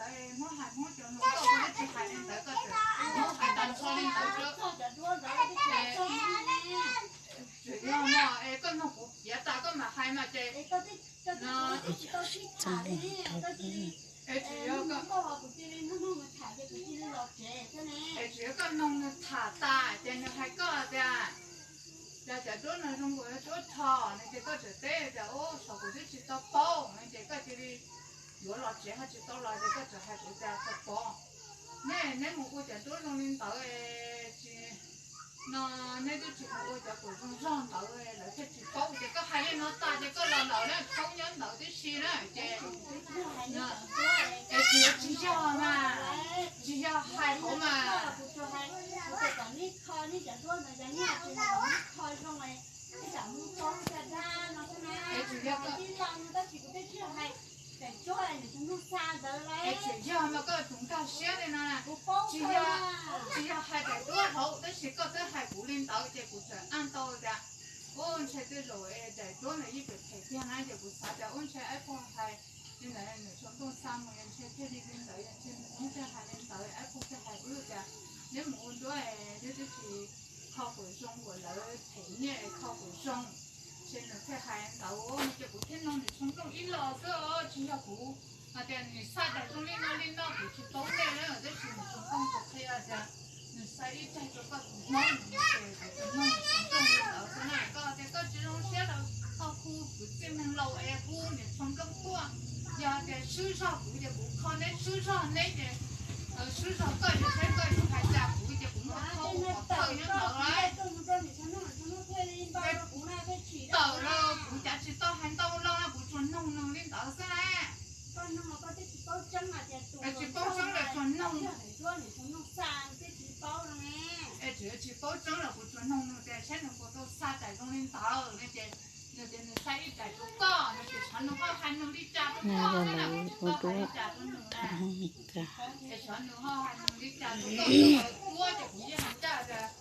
Hmoob hais Hmoob cov no, koj tsis hais li ntawd, koj tseem hais tag nrho li ntawd. Tseem yog no es koj nug kuv piav tas koj mam hais mas ces, es tsis yog, es tsis yog koj nug nws tham tas ces nws hais koj tias, cas cov duab no zoo nkaus yuav duab rho no ces koj tseem teb tias, ub, xyov kuv twb tsis tau paub no ces koj cia li yuav los tsev ho tsis tau los ces koj tseem hais kuv tias tau pov. Neb, neb mus ua cov duab zoo li ntawd es tsis, no neb twb tsis mus ua cov kom zoo zog ntawd lawv thiaj tsis paub ces koj hais li no tas ces koj los lawm na, thaub nyob ntawd tib si na ces, es tsis yog, tsis yog mas, tsis yog hais hauv mas. Es tsis yog, es tsis yog mas koj tus nkag siab li no na. Tsis yog, tsis yog hais daim duab hauv tab sis koj twb hais kuv li ntawd ces kuv tseem an tau tias, ub, ntshe tej zaum es daim duab ntawd yeej phem phem tiag na ces kuv xav tias ub ntshe Aib Pog hais li ntawd nws tsoo ntuj xa mus yog ntshe thiaj li li ntawd yog ntshe nws Hmoob thiaj hais li ntawd, Aib Pog thiaj hais ub tias neb mus ua duab es neb twb tsis kho kom zoo kom lawv them nyiaj es kho kom zoo. Ces nws thiaj hais ntawd no ces kuv thiaj nug nws tsoo ntuj ib los xwb, tsis yog kuv hais tias nws xa daim zoo li no li no kuv tsis paub ntej na, tab sis nws tsoo ntuj qhia tias nws xa ib daim rau koj tus Hmoob no ces kuv thiaj nug nws tsoo ntuj li ntawd xwb na. Koj tias koj tsis zoo siab los ho hu kwv tij neeg laus es hu niam tsoo nplooj tuaj. Yog tias swb zog kuv ces kuv kho neb, swb zog neb ces swb zog koj, yog saib koj yuav hais cas kuv ces kuv muaj khau pov thawj nyob ntawd lawm. Tawm los kuv cav tsis tau hais ntau lawm, kuv tsuas nug nws li ntawd xwb na. Es tsis paub tseeb los tsuas nug, es tsis paub tseeb los kuv tsuas nug nws tias saib nws puas tau xa daim zoo li ntawd no ces nws tias nws xa ib daim rau koj no ces xyov nws ho hais nws li cas rau koj xwb na, kuv tsis tau hais li cas rau nws na. Es xyov nws ho hais nws li cas rau koj, kuv ces kuv yeej hais ncaj tias